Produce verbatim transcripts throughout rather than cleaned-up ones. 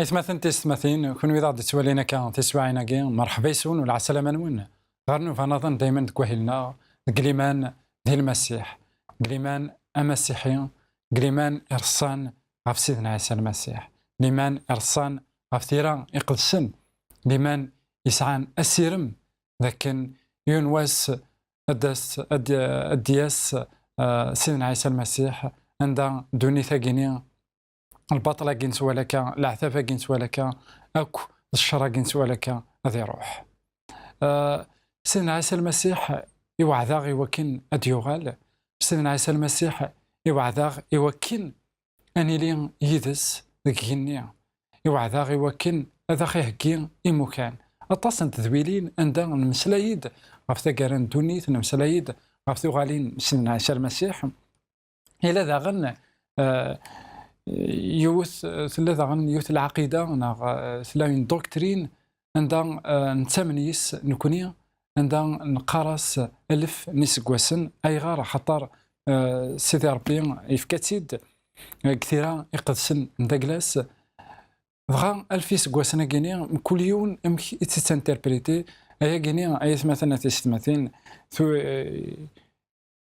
Aytmaten tisetmatin, kunwi d aɣ-d-ittwalin akka tiswiɛin-agi, merḥba yes-wen u lɛeslama-nwen ɣer nnuba-nniḍen daymen deg wahil-nneɣ, deg liman di Lmasiḥ, deg liman amasiḥi, deg liman ireṣṣan ɣef Sidna Ɛisa Lmasiḥ, liman ireṣṣan ɣef tira iqedsen, liman yesɛan asirem d akken yiwen wass ad d-as-, ad d-, ad d-yas, eh, Sidna Ɛisa Lmasiḥ, anda ddunit-agi-ni, lbaṭel-agi nettwali akka, leɛtab-agi nettwali akka, akk d ccer-agi nettwali akka, ad iruḥ. Eh, Sidna Ɛisa Lmasiḥ iweɛd-aɣ i wakken ad d-yuɣal. Sidna Ɛisa Lmasiḥ iweɛd-aɣ i wakken ad nili yid-s deg igenni. Iweɛd-aɣ i wakken ad aɣ-iheggi imukan. Aṭas n tedwilin anda nemmeslay-d ɣef taggara n ddunit, nemmeslay-d ɣef tuɣalin n Sidna Ɛisa Lmasiḥ. Yella daɣen, eh, yiwet, tella daɣen yiwet lɛaqida neɣ, eh, tella une doctrine anda, eh, nettamen yes nekni, anda neqqar-as alef n iseggasen. Ayɣer? Axaṭer, eh, Sidi Ṛebbi yefka-tt-id deg tira iqedsen n Daglas. Dɣa alef iseggasen-agi-ni, mkul yiwen amek i tt-interpréter, ayagi-ni, ay atmaten, a tisetmatin, tu-, eh,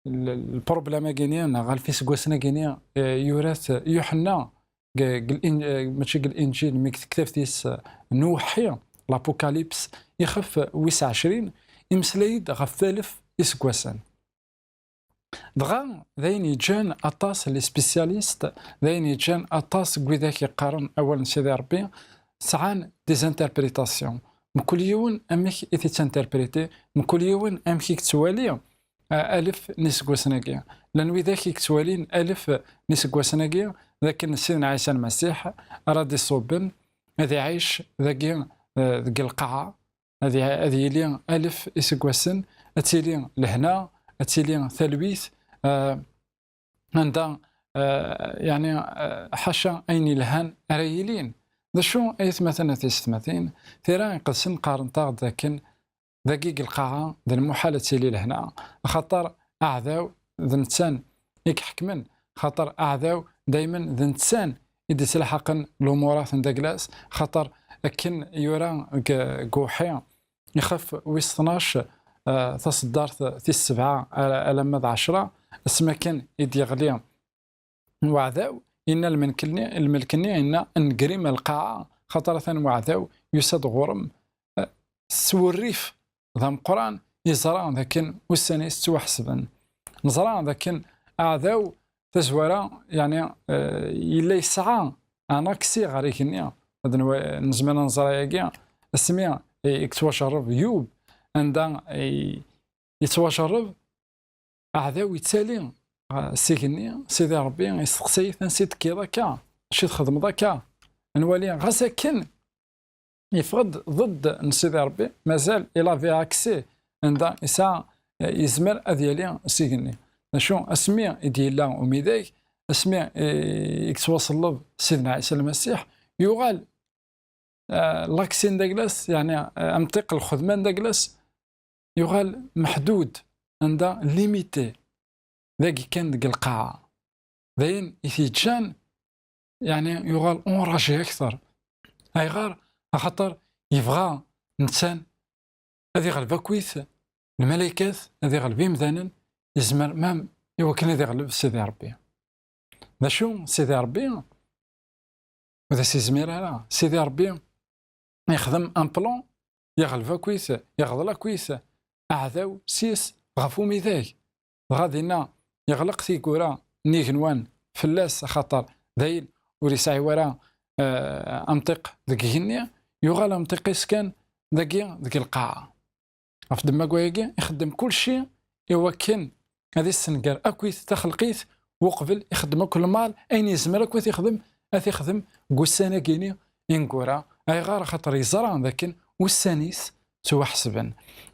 l-, lproblème-agi-ni, neɣ alef iseggasen-agi-ni, eh, yura-t Yuḥenna, deg, deg l-In-, eh, mačči deg Linǧil, mi deg tektabt-is, eh, n uweḥḥi, l'Apocalypse, ixef wis ɛecrin, imeslay-d ɣef alef iseggasen. Dɣa, d ayen yeǧǧan aṭas n les spécialistes, d ayen yeǧǧan aṭas n widak yeqqaren awal n Sidi Ṛebbi, sɛan des interprétations. Mkul yiwen amek i t-yettinterpréter, mkul yiwen amek i yettwali, eh, alef n iseggasen-agi. Llan widak i yettwalin alef n iseggasen-agi d akken Sidna Ɛisa Lmasiḥ ara d-iṣubben, ad iɛic dagi, eh, deg lqaɛa, ad i-, ad yili alef iseggasen, ad tili lehna, ad tili talwit, eh, anda, eh, yeɛni, eh, ḥaca ayen yelhan ara yilin. D acu ay atmaten, a tisetmatin? Tira iqedsen qqarent-aɣ-d dakken dagi deg lqaɛa d lmuḥal ad tili lehna, axaṭer aɛdaw d nettan i iḥekmen, axaṭer aɛdaw daymen d nettan i d-ittlḥaqen lumurat n Daglas, axaṭer akken yura deg, deg uweḥḥi, ixef wis tnac, eh, taṣeddart tis sebɛa ala-, alamma d ɛecra, asmi akken i d-yeɣli uɛdaw, yenna lmelk-nni, lmelk-nni yenna: "Negrim a lqaɛa, xaṭer atan uɛdaw yusa-d ɣur-m." Eh, s wurrif d ameqqran, yeẓra dakken ussan-is ttwaḥesben. Neẓra dakken aɛdaw tazwara, yeɛni, eh, yella yesɛa un accès ɣer igenni. Ad nwa-, nezmer ad nẓer ayagi, asmi i, i yettwajerreb Yub, anda i, yettwajerreb, aɛdaw yettali, ah, s igenni, Sidi Ṛebbi yesteqsa-t: "Ansi d-tekkiḍ akka? Acu txedmeḍ akka?" Nwali, ɣas akken yeffeɣ-d ḍedd n Sidi Ṛebbi, mazal il avait accès, anda yesɛa, eh, yezmer ad yali s igenni. D acu, asmi i d-yella umidag, asmi, eh, i yettwaṣelleb Sidna Ɛisa Lmasiḥ, yuɣal, eh, l'accès n Daglas, yeɛni, eh, amṭiq n lxedma n Daglas, yuɣal meḥdud, anda limité, dagi kan deg lqaɛa. D ayen i t-yeǧǧan, yeɛni, yuɣal enragé akteṛ. Ayɣer? Axaṭer yebɣa nettan ad iɣleb akkit lmalaykat, ad iɣleb imdanen, yezmer même i wakken ad iɣleb Sidi Ṛebbi. D acu Sidi Ṛebbi ur d as-yezmir ara? Sidi Ṛebbi yexdem un plan, yeɣleb akkit, yeɣḍel akkit aɛdaw s yis ɣef umidag. Dɣa dinna yeɣleq tiggura n yigenwan fell-as, axaṭer d ayen ur yesɛi wara, eh, amṭiq deg igenni, yuɣal amṭiq-is kan dagi deg lqaɛa. Ɣef ddemma n wayagi, ixeddem kulci i wakken ad issenger akkit taxelqit, uqbel ixeddem akk lmal, ayen yezmer akk ad t-ixdem, ad t-ixdem deg ussan-agi-ni ineggura. Ayɣer? Axaṭer yeẓra dakken ussan-is ttwaḥesben.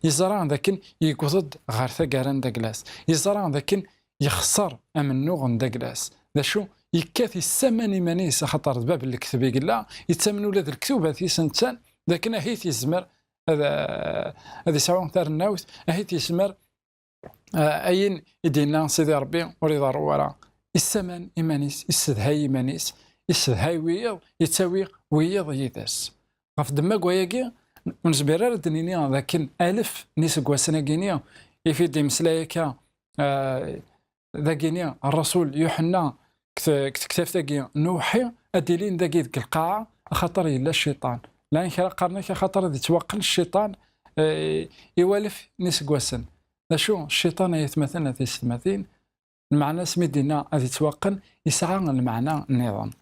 Yeẓra d akken yewweḍ-d ɣer taggara n Daglas. Yeẓra d akken yexṣer amennuɣ n Daglas. D acu? Yekkat yessaman iman-is, axaṭer d bab n lekdeb i yella, yettamen ula d lektubat-is netta, d akken ahit yezmer ad, ad yesɛu tarennawt, ahit yezmer, ah, ayen i d-yenna Sidi Ṛebbi ur iḍerru ara. Yessaman iman-is, yessedhay iman-is, yessedhay wiyiḍ, yettawi wiyiḍ yid-s. Ɣef ddemma n wayagi, ur nezmir ara ad d-nini d akken alef n yiseggasen-agi-ni, ifi d-imeslay akka, ah, dagini, Ṛṛasul Yuḥenna, deg te-, deg tektabt-agi n uweḥḥi, ad d-ilin dagi deg lqaɛa, axaṭer yella cciṭan. Llan kra qqaren-ak axaṭer ad yettwaqqen cciṭan, eh, i walef n yiseggasen. D acu? Cciṭan, ay atmaten, a tisetmatin, lmeɛna asmi d-yenna ad yettwaqqen, yesɛa lmeɛna nniḍen.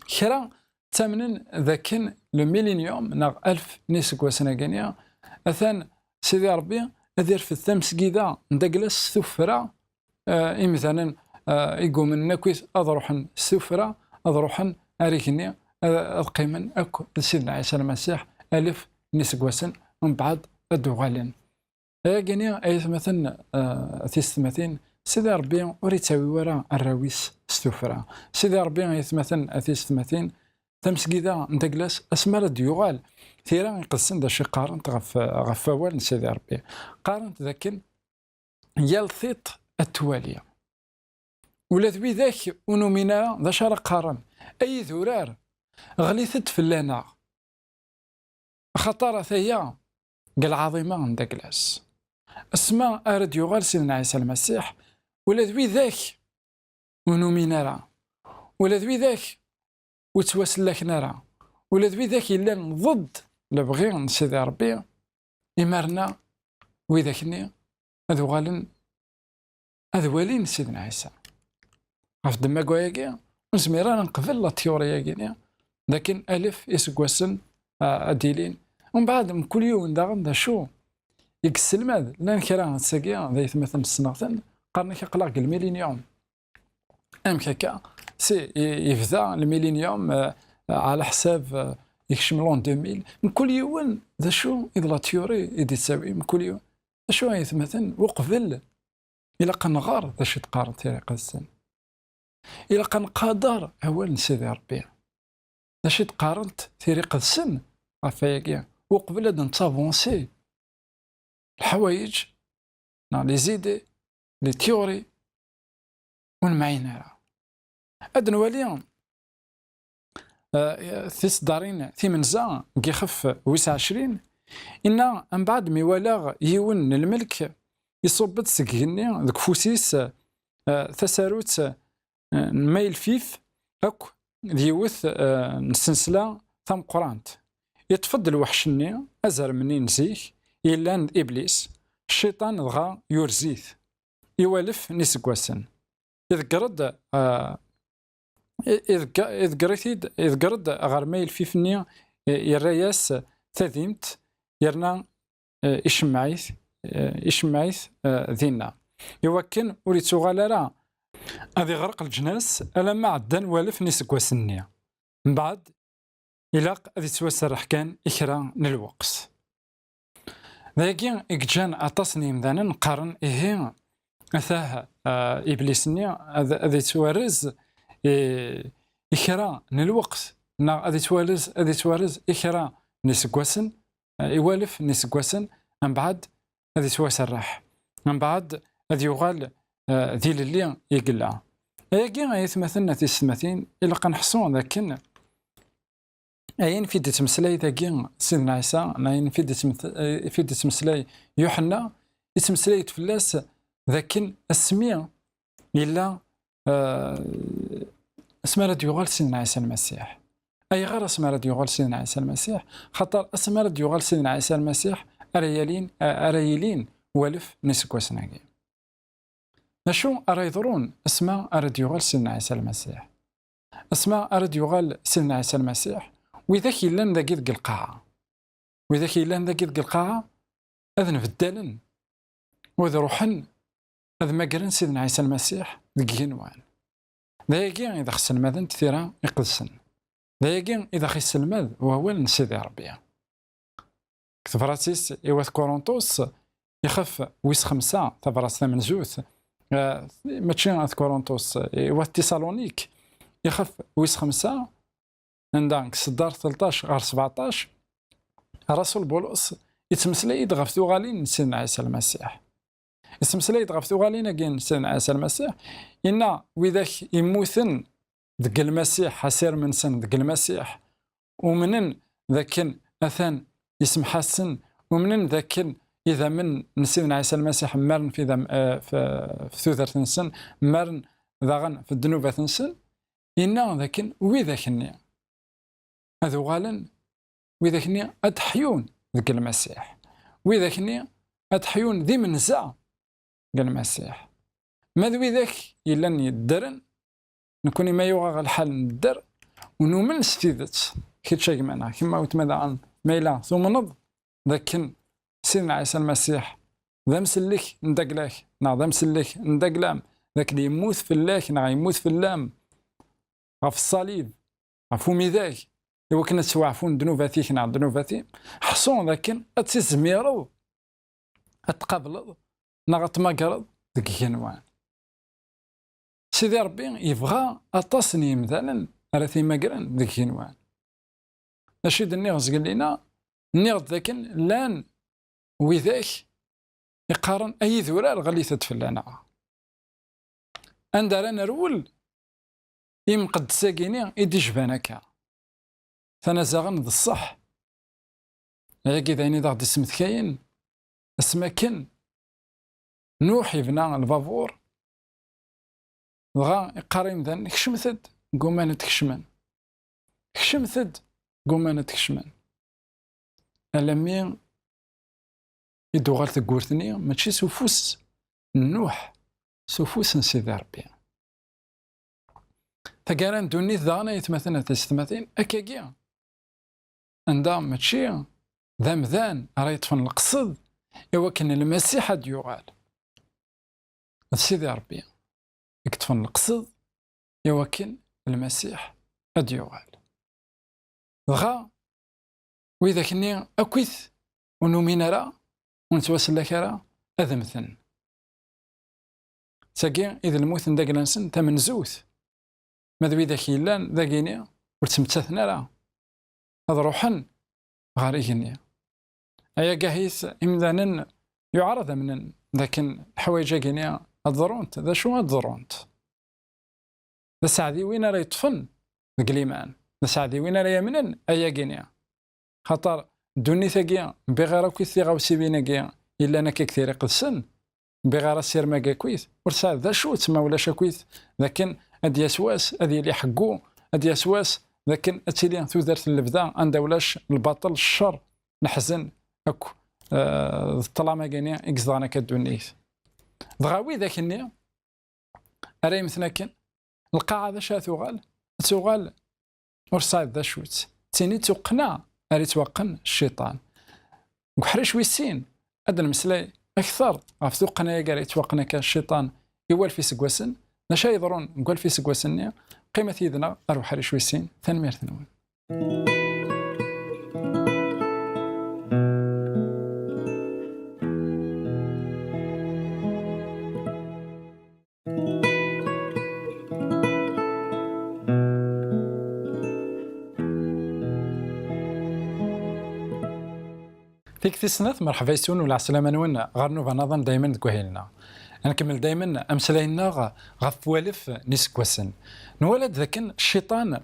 Kra ttamnen d akken le millénium, neɣ alef n yiseggasen-agi-ni, atan Sidi Ṛebbi ad irfed tamesgida n Daglas s tuffra, eh, imdanen, eh, i yumnen akkit ad ruḥen s tuffra, ad ruḥen ar igenni, ad, ad qqimen akk d Sidna Ɛisa Lmasiḥ alef n yiseggasen, mbeɛd ad d-uɣalen. Ayagi-ni, ay atmaten, eh, tisetmatin, Sidi Ṛebbi ur yettawi ara arraw-is s tuffra. Sidi Ṛebbi, ay atmaten, a tisetmatin, tamesgida n Daglas, asmi ara d-yuɣal, tira iqedsen d acu i qqarent ɣef, ɣef wawal n Sidi Ṛebbi. Qqarent d akken yal tiṭ ad twali. Ula d widak ur numin ara d acu ara qqaren. Ay idurar, ɣlit-d fell-aneɣ. Axaṭer ataya deg lɛaḍima n Daglas. Asma ara d-yuɣal Sidna Ɛisa Lmasiḥ, ula d widak ur numin ara, ula d widak ur ttwasellaken ara, ula d widak yellan ḍedd lebɣi n Sidi Ṛebbi, imarna widak-nni ad uɣalen ad walin Sidna Ɛisa. Ɣef ddemma n wayagi, ur nezmir ara neqbel la théorie-agi-ni, d akken alef iseggasen, ah, ad d-ilin. Umbeɛd, mkul yiwen daɣen d acu i yesselmad, llan kra ass-agi d aytmaten ssneɣ-ten, qqaren-ak aql-aɣ deg lmilinium. Amek akka? Si, i-, yebda lmilinium, ah, ɛla ḥsab, ah, yekcem l'an deux mille. Mkul yiwen d acu i d la théorie i d-yettawi, mkul yiwen. D acu ay atmaten, uqbel ilaq ad nɣer d acu i d-qqarent Tira Iqedsen. Ilaq ad nqader awal n Sidi Ṛebbi. D acu i d-qqarent Tira Iqedsen ɣef wayagi? Uqbel ad nettavansi, leḥwayeǧ, neɣ les idées, les théories, ur nemɛin ara. Ad nwali, eh, tiseddarin timenza deg ixef wis ɛecrin, inna: "Mbeɛd mi walaɣ yiwen n lmelk iṣubb-d seg igenni deg ufus-is, eh, tasarut, eh, n maylfif akk d yiwet, eh, n tsensla tameqqrant. Iṭṭef-d lweḥc-nni, azrem-nni n zik, yellan d Iblis, cciṭan dɣa yurez-it i walef n iseggasen." Iḍegger-d, ah, i-, iḍegger-, iḍegger-it-id, iḍegger-d ɣer maylfif-nni, i-, yerra-yas tadimt, yerna, eh, icemmeɛ-it, eh, icemmeɛ-it, eh, dinna. Iwakken ur ittuɣal ara ad iɣreq leǧnas alamma ɛeddan walef n iseggasen-nni. Mbeɛd, ilaq ad ittwaserreḥ kan i kra n lweqt. D ayagi i yeǧǧan aṭas n yimdanen qqaren: "Ihi, atah, ah, Iblis-nni ad, ad ittwarez i, i kra n lweqt, neɣ ad ittwarez, ad ittwarez i kra n iseggasen, ah, i walef n iseggasen, mbeɛd ad ittwaserreḥ, mbeɛd ad yuɣal, ah, d ilelli i yella." Ayagi, ay atmaten, a tisetmatin, ilaq ad neḥṣu d akken ayen fi d-ittmeslay dagi Sidna Ɛisa, neɣ ayen fi d-ittmet-, eh, fi d-ittmeslay Yuḥenna, ittmeslay-d fell-as d akken asmi yella, eh, asmi ara d-yuɣal Sidna Ɛisa Lmasiḥ. Ayɣer asmi ara d-yuɣal Sidna Ɛisa Lmasiḥ? Xaṭer asmi ara d-yuɣal Sidna Ɛisa Lmasiḥ, ara yalin, ara yilin walef n iseggasen-agi. D acu ara yeḍrun asma ara d-yuɣal Sidna Ɛisa Lmasiḥ? Asma ara d-yuɣal Sidna Ɛisa Lmasiḥ, widak yellan dagi deg lqaɛa, widak yellan dagi deg lqaɛa ad nbeddalen, u ad ruḥen ad magren Sidna Ɛisa Lmasiḥ deg igenwan. D ayagi i d aɣ-sselmadent Tira Iqedsen. D ayagi i d aɣ-isselmad wawal n Sidi Ṛebbi. deg tebrat-is i wat Kurunṭus, ixef wis xemsa, tabrat tamenzut, eh, mačči at Kurunṭus, i wat Tisalunik, ixef wis xemsa, anda deg ṣṣeddart tleṭṭac ɣer sbeɛṭac, Rasul Bulus yettmeslay-d ɣef tuɣalin n Sidna Ɛisa Lmasiḥ. Yettmeslay-d ɣef tuɣalin-agi n Sidna Ɛisa Lmasiḥ, yenna: "Widak yemmuten deg Lmasiḥ, asirem-nsen deg Lmasiḥ, umnen dakken atan isemḥ-asen, umnen dakken idammen n Sidna Ɛisa Lmasiḥ mmaren f idam-, eh, f, f tudert-nsen, mmaren daɣen f ddnubat-nsen." Yenna dakken widak-nni ad uɣalen, widak-nni ad ḥyun deg Lmasiḥ, widak-nni ad ḥyun d imenza deg Lmasiḥ. Ma d widak yellan yeddren, nekkni ma yuɣ-aɣ lḥal nedder, u numen s tidet, kečč a gma-neɣ, kemm a weltma daɣen, ma yella tumneḍ d akken Sidna Ɛisa Lmasiḥ d amsellek n dagla-k, neɣ d amsellek n dagla-m, d akken yemmut fell-ak neɣ yemmut fell-am ɣef ṣṣalib, ɣef umidag, i wakken ad ttwaɛfun ddnubat-ik neɣ ddnubat-im, ḥṣu d akken ad tizmireḍ ad tqableḍ neɣ ad tmagreḍ deg igenwan. Sidi Ṛebbi yebɣa aṭas n yimdanen ara t-imagren deg igenwan. D acu i d-nniɣ zgelli-a? Nniɣ-d dakken llan widak iqqaren: "Ay idurar, ɣlit-d fell-aneɣ." Anda ara nerwel i imqeddes-agi-ni i d-ijban akka? Tanazaɣen d ṣṣeḥ. Ayagi d ayen i d aɣ-d-ismetkayen asmi akken Nuḥ yebna lbabur, dɣa iqqar i yimdanen: "Kecmet-d." Gguman ad d-kecmen. "Kecmet-d." Gguman ad d-kecmen. Alammi i d-tuɣal tewwurt-nni, mačči s ufus n Nuḥ, s ufus n Sidi Ṛebbi. Taggara n ddunit daɣen, ay atmaten, a tisetmatin, akkagi, anda mačči d amdan ara yeṭṭfen leqsed i wakken Lmasiḥ ad d-yuɣal. D Sidi Ṛebbi i yeṭṭfen leqsed i wakken Lmasiḥ ad d-yuɣal. Dɣa widak-nni akkit ur numin ara, ur nettwasellek ara, ad mmten. D tagi i d lmut n dagla-nsen tamenzut. Ma d widak yellan dagini ur ttmettaten ara, ad ruḥen ɣer igenni. Ay agahit imdanen yuɛer ad amnen dakken leḥwayeǧ-agini ad ḍrunt. D acu ad ḍrunt? D aseɛdi win ara yeṭṭfen deg liman, d aseɛdi win ara yamnen ayagini. Xaṭer ddunit-agi, bɣiɣ ara akkit tiɣawsiwin-agi yellan akka deg tiriqt-sen, bɣiɣ ara asirem-agi akkit, ur tesɛiḍ d acu-tt ma ulac akkit d akken ad d-yas wass, ad yili ḥeggu, ad d-yas wass d akken ad tili tudert n lebda anda ulac lbaṭel, ccer, leḥzen akk, eh, d ṭṭlam-agi-ni i izedɣen akka ddunit. Dɣa widak-nni ara yemmten akken, lqaɛa d acu ara tuɣal? Ad tuɣal ur tesɛiḍ d acu-tt. D tin i d tuqqna ara yettwaqqen cciṭan. Deg uḥric wis sin, ad d-nemmeslay akteṛ ɣef tuqqna-agi ara yettwaqqen akka cciṭan i walef iseggasen, d acu ay yeḍrun deg walef iseggasen-nni. Qqimet yid-neɣ ar uḥric wis sin. Tanemmirt-nwen. Tikti snat, merḥba yes-wen u lɛeslama-nwen ɣer nnuba-nnaḍen daymen deg wahil-nneɣ. Ad nkemmel daymen ameslay-nneɣ ɣef walef n iseggasen. Nwala-d dakken cciṭan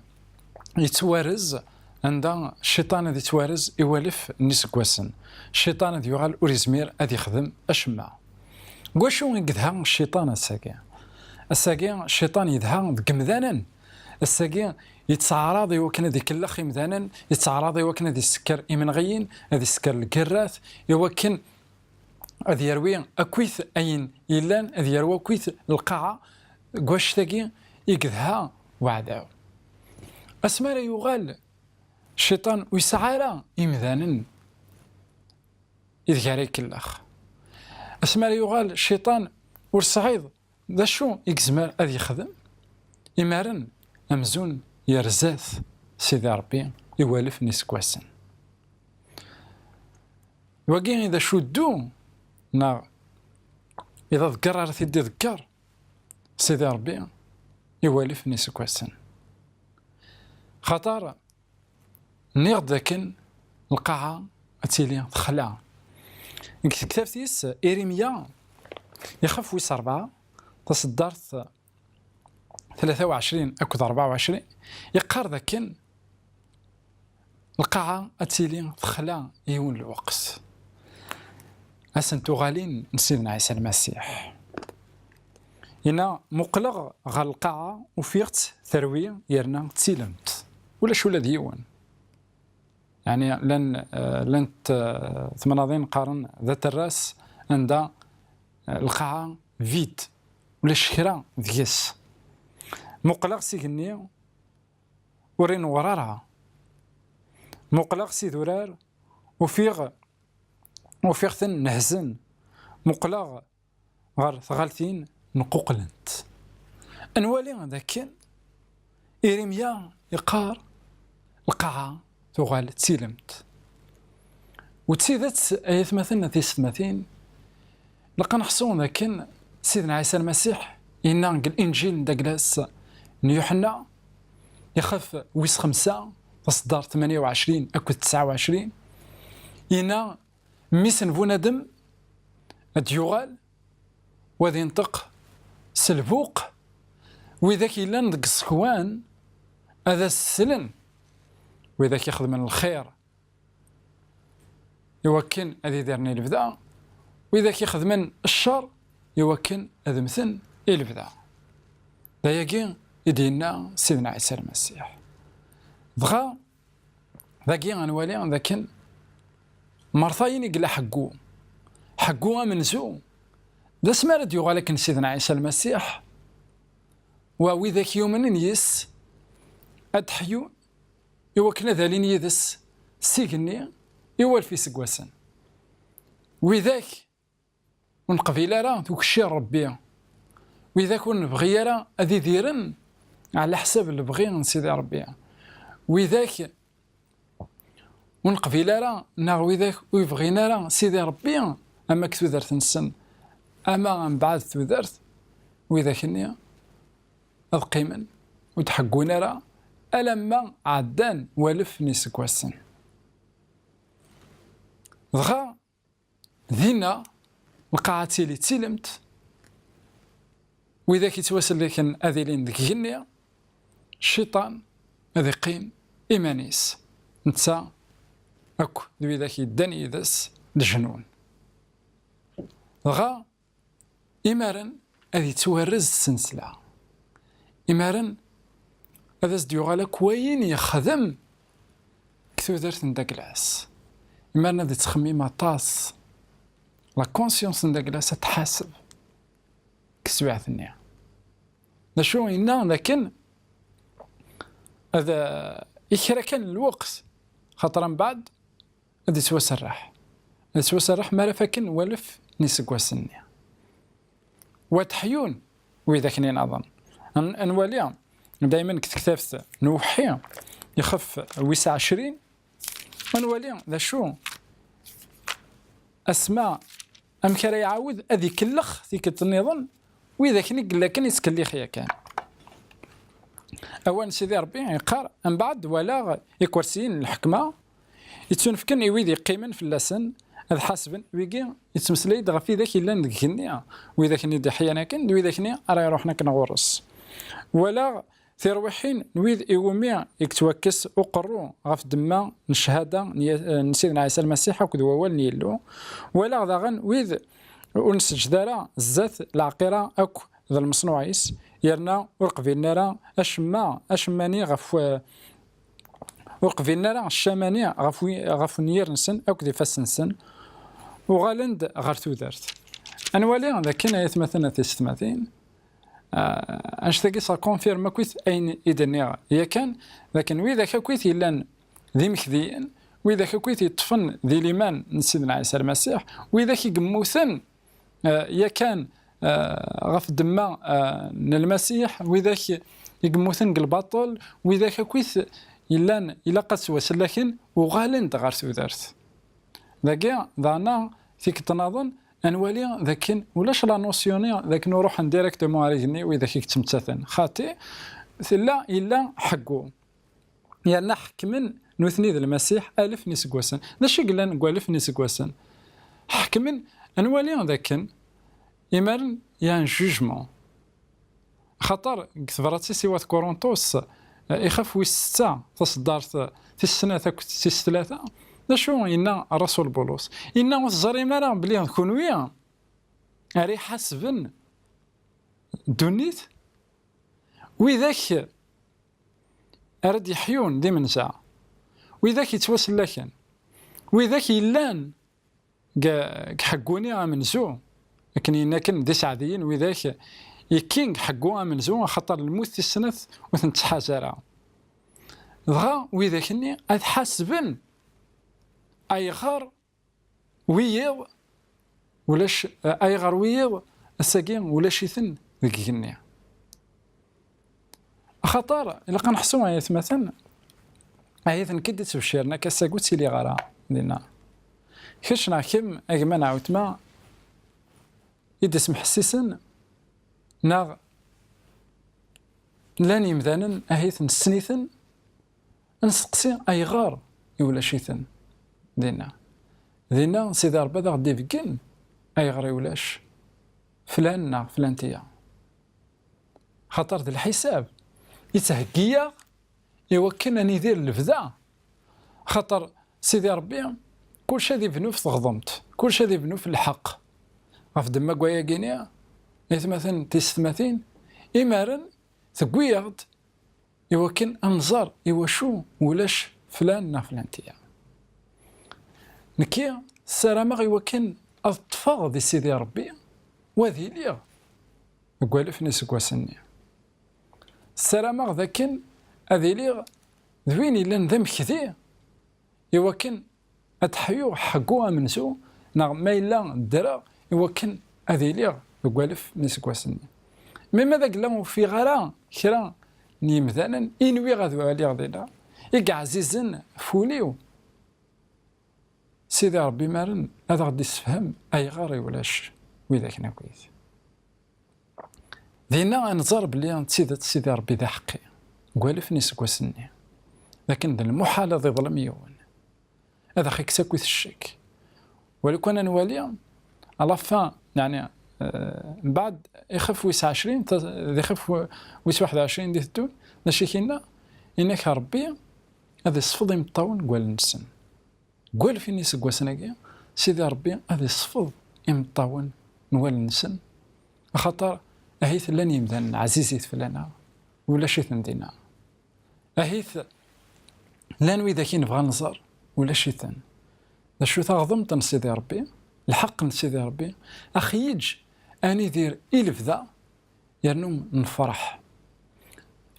yettwarez, anda cciṭan ad yettwarez i walef n iseggasen. Cciṭan ad yuɣal ur yezmir ad yexdem acemma. Deg wacu i yedha cciṭan ass-agi? Ass-agi cciṭan yedha deg yemdanen. Ass-agi yettɛaraḍ i wakken ad ikellex imdanen, yettɛaraḍ i wakken ad isekker imenɣiyen, ad isekker lgirrat, i wakken ad yerwi akkit ayen yellan, ad yerwi akkit lqaɛa. Deg wacc-agi i yedha weɛdaw. Asmi ara yuɣal cciṭan ur yesɛi ara imdanen ideg ara ikellex. Asmi ara yuɣal cciṭan ur tesɛiḍ d acu i yezmer ad yexdem, imaren amzun yerza-t Sidi Ṛebbi i walef n iseggasen. Wagi i d acuddu, neɣ i d aḍegger ara t-id-iḍegger Sidi Ṛebbi i walef n yiseggasen. Xaṭer nniɣ-d dakken lqaɛa ad tili texla. Deg tektabt-is Irimya, ixef wis ṛebɛa, taṣeddart tlata u ɛecrin akked ṛebɛa u ɛecrin, yeqqar dakken lqaɛa ad tili texla yiwen lweqt. Ass n tuɣalin n Sidna Ɛisa Lmasiḥ. Yenna, muqleɣ ɣer lqaɛa, ufiɣ-tt terwi yerna d tilemt. Ulac ula d yiwen. Yeɛni, llan, eh, llant, eh, temnaḍin qqaren d aterras anda, eh, lqaɛa vide, ulac kra deg-s. Muqleɣ s igenni, ur inewwer ara. Muqleɣ s idurar, ufiɣ, ufiɣ-ten nehzen. Muqleɣ ɣer tɣaltin nquqlent. Ad nwali dakken Irimya yeqqar, lqaɛa tuɣal d tilemt. U d tidet, ay atmaten, a tisetmatin, ilaq ad neḥṣu dakken Sidna Ɛisa Lmasiḥ yenna deg Linǧil n daglas n Yuḥenna, ixef wis xemsa, taṣeddart tmanya u ɛecrin akked tesɛa u ɛecrin, yenna, mmi-s n bunadem ad d-yuɣal, u ad inṭeq s lbuq, widak yellan deg iẓekwan ad as-slen, widak ixedmen lxir iwakken ad idiren i lebda, widak ixedmen ccer iwakken ad mmten i lebda. D ayagi i d-yenna Sidna Ɛisa Lmasiḥ. Dɣa, dagi ad nwali dakken mertayen i yella ḥeggu. Ḥeggu amenzu, d asmi ara d-yuɣal akken Sidna Ɛisa Lmasiḥ, wa widak yumnen yis, ad d-ḥyun, iwakken ad alin yid-s s igenni i walef iseggasen. Widak ur neqbil ara tukci n Ṛebbi, widak ur nebɣi ara ad idiren ɛla ḥsab lebɣi n Sidi Ṛebbi, widak ur neqbil ara, neɣ widak ur yebɣin ara Sidi Ṛebbi, ama deg tudert-nsen, ama mbeɛd tudert, widak-nni ad qqimen ur d-ḥeggun ara alamma ɛeddan walef n yiseggasen. Dɣa, dinna, lqaɛa ad tili d tilemt, widak yettwasellken ad ilin deg igenni, cciṭan ad iqqim iman-is, netta akk d widak yeddan yid-s leǧnun. Dɣa, imaren ad yettwarrez s ssensla. Imaren ad as-d-yuɣal akk wayen yexdem deg tudert n Daglas. Imaren ad yettxemmim aṭas. La conscience n Daglas ad tḥaseb deg teswiɛt-nni. D acu yenna dakken ad, i kra kan n lweqt, xaṭer mbeɛd ad yettwaserreḥ. Ad yettwaserreḥ mi ara faken walef n yiseggasen-nni. Wa ad ḥyun widak nniḍen. Ad, ad nwali daymen deg tektabt n Uweḥḥi, ixef wis ɛecrin, ad nwali d acu asma, amek ara iɛawed ad ikellex tikkelt nniḍen, widak i yella kan yettkellix yakan. Awal n Sidi Ṛebbi yeqqar, mbeɛd walaɣ ikersiyen n lḥekma yettunefken i wid yeqqimen fell-asen ad ḥasben, wigi yettmeslay-d ɣef widak yellan deg igenni, widak-nni d-iḥyan akken, d widak-nni ara iruḥen akken ɣur-s. Walaɣ tirwiḥin n wid iwumi i yettwakkes uqerru ɣef ddemma n cchada n Ya-, n Sidna Ɛisa Lmasiḥ akked wawal n Yillu. Walaɣ daɣen wid ur nseǧǧed ara zdat leɛqira akk d lmeṣnuɛ-is, yerna ur qbilen ara acemma, acemma-nni ɣef, ur qbilen ara ccama-nni ɣef wi-, ɣef wenyir-nsen akked ifassen-nsen. Uɣalen-d ɣer tudert. Ad nwali dakken, ay atmaten, a tisetmatin, ah, annect-agi ça confirme akkit ayen i d-nniɣ yakan, dakken widak akkit yellan d imekdiyen, widak akkit yeṭṭfen di liman n Sidna Ɛisa Lmasiḥ, widak i yemmuten, ah, yakan, ah, ɣef ddemma, ah, n Lmasiḥ, widak i yemmuten deg lbaṭel, widak akkit yellan ilaq ad ttwasellaken, uɣalen-d ɣer tudert. Dagi daɣna, tikkelt nniḍen ad nwali d akken ulac la notion-nni d akken ur ruḥen directement ar igenni widak i yettmettaten, xaṭi tella, yella ḥeggu. Yerna ḥekmen nutni d Lmasiḥ alef n iseggasen. D acu i yellan deg walef n iseggasen? Ḥekmen, ad nwali d akken imaren y a un jugement. Axaṭer deg tebrat-is i wat Kurunṭus, eh, ixef wis setta, taṣeddart tis snat akked tis tlata, d acu yenna Rrasul Bulus? Yenna: "Ur teẓrim ara belli d kunwi ara iḥasben ddunit? Widak ara d-yeḥyun d imenza, widak yettwasellaken, widak yellan deg, deg ḥeggu-nni amenzu, akken yenna akken d iseɛdiyen widak yekkin deg ḥeggu amenzu, axaṭer lmut tis snat ur ten-tettḥaz ara. Dɣa widak-nni ad ḥasben ayɣer wiyiḍ ulac, ayɣer wiyiḍ ass-agi ulac-iten deg igenni." Axaṭer ilaq ad neḥsu ay atmaten, ahi d nekk i d-ittbecciren akka ass-agi ur ttiliɣ ara dinna. Kečč neɣ kemm, a gma neɣ weltma, i d-ismeḥsisen, neɣ llan yemdanen ahi nessen-iten, ad nesteqsi ayɣer i ulac-iten dinna. Dinna Sidi Ṛebbi ad aɣ-d-ibeggen ayɣer i ulac flan neɣ flantiya. Xaṭer d lḥisab i ttheggi-yaɣ i wakken ad nidir lebda. Xaṭer Sidi Ṛebbi, kullec ad ibnu f teɣdemt, kullec ad ibnu f lḥeqq. Ɣef ddemma n wayagi-ni, aytmaten, tisetmatin, imaren tewwi-yaɣ-d i wakken ad nẓer i wacu ulac flan neɣ flantiya. Nekki ssarameɣ i wakken ad ṭṭfeɣ di Sidi Ṛebbi, u ad iliɣ deg walef n iseggasen-nni. Ssarameɣ d akken ad iliɣ d win yellan d amekdi i wakken ad ḥyuɣ ḥeggu amenzu, neɣ ma yella ddreɣ i wakken ad iliɣ deg walef n iseggasen-nni. Mi ma d agella ur ufiɣ ara kra n yimdanen i nwiɣ ad uɛliɣ dinna, i yeɛzizen f wul-iw, Sidi Ṛebbi imaren ad aɣ-d-issefhem ayɣer i ulac widak-nni akkit. Dinna ad nẓer belli d tidet Sidi Ṛebbi d aḥeqqi deg walef n iseggasen-nni, d akken d lmuḥal ad iḍlem yiwen, ad aɣ-ikkes akkit ccek. Walukan ad nwali, à la fin, yeɛni, eh, mbeɛd ixef wis ɛecrin, ta-, d ixef w-, wis waḥed u ɛecrin d-iteddun, d acu i k-yenna? Yenna-k Ṛebbi ad isfeḍ imeṭṭawen deg wallen-nsen. Deg walef n iseggasen-agi, Sidi Ṛebbi ad isfeḍ imeṭṭawen n wallen-nsen, axaṭer ahit llan yimdanen ɛzizit fell-aneɣ, ulac-iten dinna. Ahit llan widak i nebɣa ad nẓer, ulac-iten. D acu taɣdemt n Sidi Ṛebbi, lḥeqq n Sidi Ṛebbi, ax-yeǧǧ ad nidir i lebda, yernu nefṛeḥ.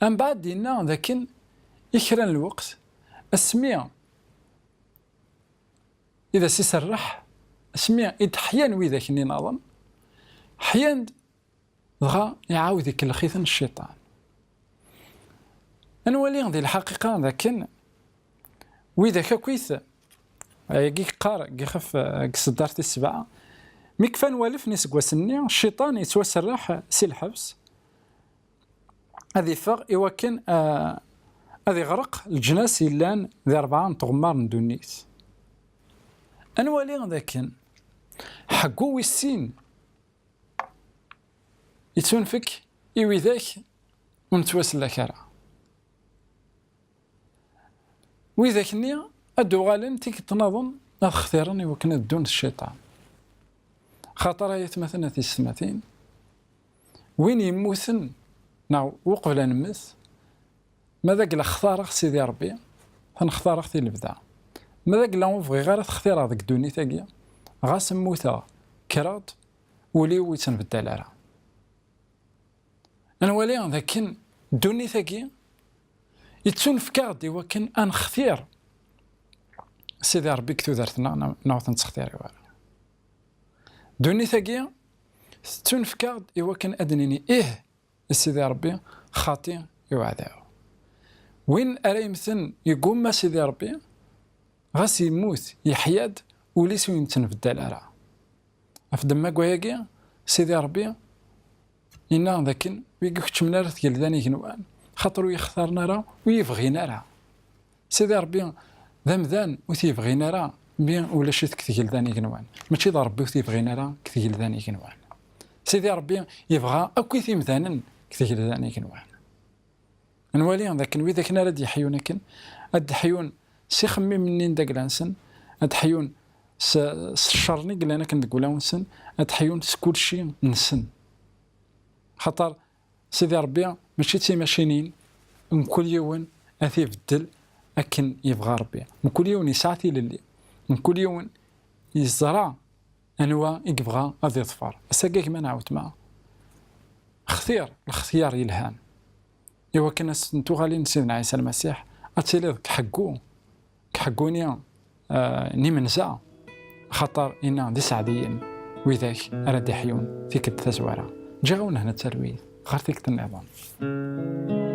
Ambeɛd yenna d akken i kra n lweqt, asmi i d as-iserreḥ, asmi i d-ḥyan widak-nni nniḍen, ḥyan-d, dɣa iɛawed ikellex-iten cciṭan. Ad nwali di lḥaqiqa d akken widak akkit, ayagi yeqqar deg ixef, deg tseddart tis sebɛa, mi kfan walef n iseggasen-nni, cciṭan yettwaserreḥ si lḥebs, ad iffeɣ i wakken, ah, ad iɣreq leǧnas yellan di rebɛa n tɣemmar n ddunit. Ad nwali d akken ḥeggu wis sin yettunefk i widak ur nettwasellak ara. Widak-nni ad d-uɣalen tikkelt nniḍen ad xtiren i wakken ad ddun d cciṭan. Xaṭer ay atmaten a tisetmatin, win yemmuten neɣ uqbel ad nemmet, ma d agla xtareɣ Sidi Ṛebbi, ad ten-xtareɣ i lebda. Ma d agla ur bɣiɣ ara ad t-xtireɣ deg ddunit-agi, ɣas mmuteɣ, kkreɣ-d, ul-iw ur yettenbeddal ara. Ad nwali d akken ddunit-agi yettunefk-aɣ-d i wakken ad nextir Sidi Ṛebbi deg tudert-nneɣ, neɣ, neɣ ur t-nettextiri ara. Ddunit-agi tettunefk-aɣ-d i wakken ad d-nini ih i Sidi Ṛebbi, xaṭi i uɛdaw. Win ara yemmten yeggumma Sidi Ṛebbi, ɣas yemmut, yeḥya-d, ul-is ur yettenbeddal ara. Ɣef ddemma n wayagi, Sidi Ṛebbi yenna dakken wi ikeččmen ara tgelda n igenwan, xaṭer ur yextaren ara, ur yebɣin ara. Sidi Ṛebbi d amdan ur t-yebɣin ara, mi ulac-it deg tgelda n igenwan. Mačči d Ṛebbi ur t-yebɣin ara deg tgelda n igenwan. Sidi Ṛebbi yebɣa akk imdanen deg tgelda n igenwan. Nwali dakken wid akken ara d-yeḥyun akken, ad d-ḥyun s ixemmimen-nni n dagla-nsen, ad d-ḥyun s, s ccer-nni yellan akken deg wulawen-nsen, ad d-ḥyun s kulci-nsen. Xaṭer Sidi Ṛebbi mačči d timacinin, mkul yiwen ad t-ibeddel akken yebɣa Ṛebbi. Mkul yiwen yesɛa tilelli, mkul yiwen yeẓra anwa i yebɣa ad iḍfer. Ass-agi, a gma neɣ a weltma, xtir lextyar yelhan, i wakken ass n tuɣalin n Sidna Ɛisa Lmasiḥ ad tiliḍ deg ḥeggu, deg ḥeggu-nni, eh, n imenza, axaṭer inna d iseɛdiyen widak ara d-iḥyun tikkelt tazwara. Ǧǧiɣ-awen hna talwit, ɣer tikkelt nniḍen.